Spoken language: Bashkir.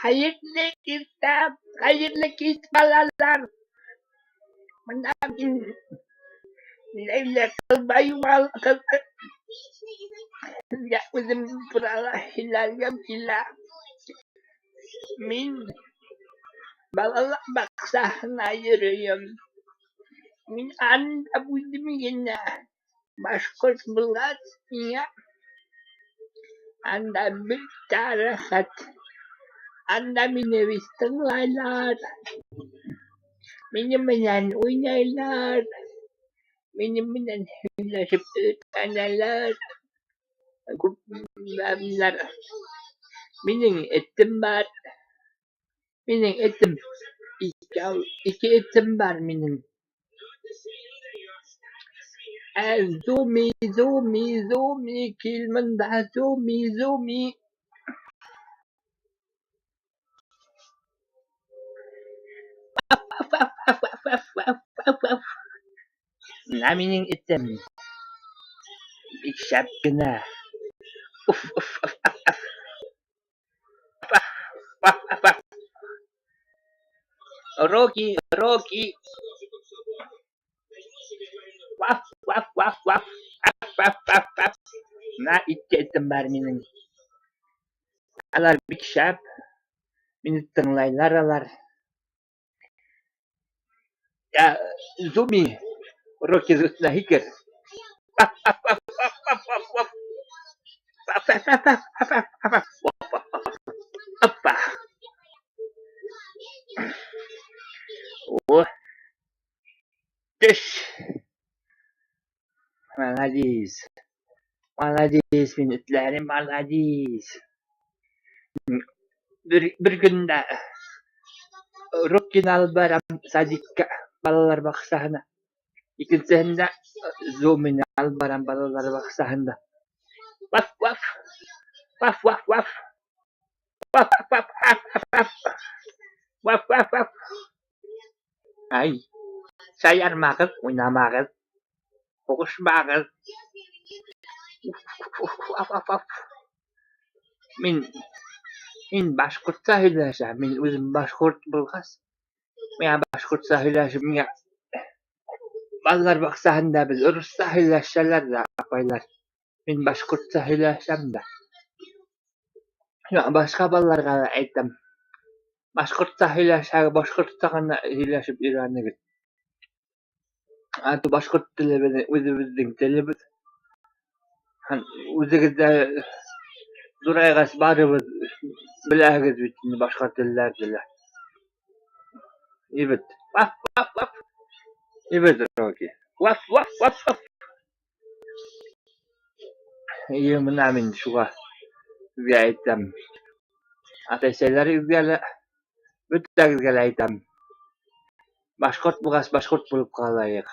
Хәйерле иртә, хәйерле кис, балалар. Бына мин Ләйлә Ҡылбаева ҡыҙы һеҙгә үҙем турала һөйләргем килә. Мин балалар баҡсаһына йөрөйөм. Мин анда үҙем генә башҡорт булғас, миңә анда бик тә рәхәт. Анда мине бик тыңлайлар, минең менән уйнайлар, минең менән һөйләшеп өйрәнәләр. Күп. Минең этем бар. Минең этем икәү, ике этем бар минең. Ә Зуми, Зуми, Зуми, кил бында, Зуми, Зуми. Аф, аф, аф, аф, аф, аф, аф, аф. Бына минең этем. Бик шәп кенә. Уф, уф, уф, аф, аф. Аф, аф, аф. Рокки, Рокки. Ваф, ваф, ваф, ваф. Аф, аф, аф, аф. Бына ике этем бар минең. Алар бик шәп. Мине тыңлайлар алар. Ә Зуми, Рокки өҫтөнә һикер. Аф, аф, аф, аф, аф, аф, аф. Аф, аф, аф, аф, аф, аф, аф. Аф, аф, аф. Опа. О. Төш. Молодец. Молодец, мин этләрем, молодец. Бер көндә Роккины алып барам садикка, балалар баҡсаһына. Икенсеһендә Зумины алып барам балалар баҡсаһында. Ваф, ваф. Ваф, ваф, ваф. Ваф, ваф, аф, аф, аф. Ваф, ваф, ваф. Ай, шаярмағыҙ, уйнамағыҙ, һуғышмағыҙ. Аф, аф, аф. Мин башҡортса һөйләшәм. Мин үҙем башҡорт булғас, миңә башҡортса һөйләшеп, миңә балалар баҡсаһында беҙ урыҫса һөйләшәләр ҙә апайлар. Мин башҡортса һөйләшәм дә. Башҡа балаларға ла әйтәм. Башҡортса һөйләшһәгеҙ, башҡортса ғына һөйләшеп өйрәнегеҙ. А то башҡорт теле беҙҙең үҙебеҙҙең телебеҙ. Һәм үҙегеҙ ҙә ҙурайғас барыбер беләһегеҙ бит инде башҡа телдәрҙе лә. И бит. Ваф, ваф, ваф. И бит, Рокки. Ваф, ваф, ваф, ваф. И бына мин шуға һеҙгә әйтәм. Ата-әсәләрегеҙгә лә, бөтәгеҙгә лә әйтәм. Башҡорт булғас, башҡорт булып ҡалайыҡ.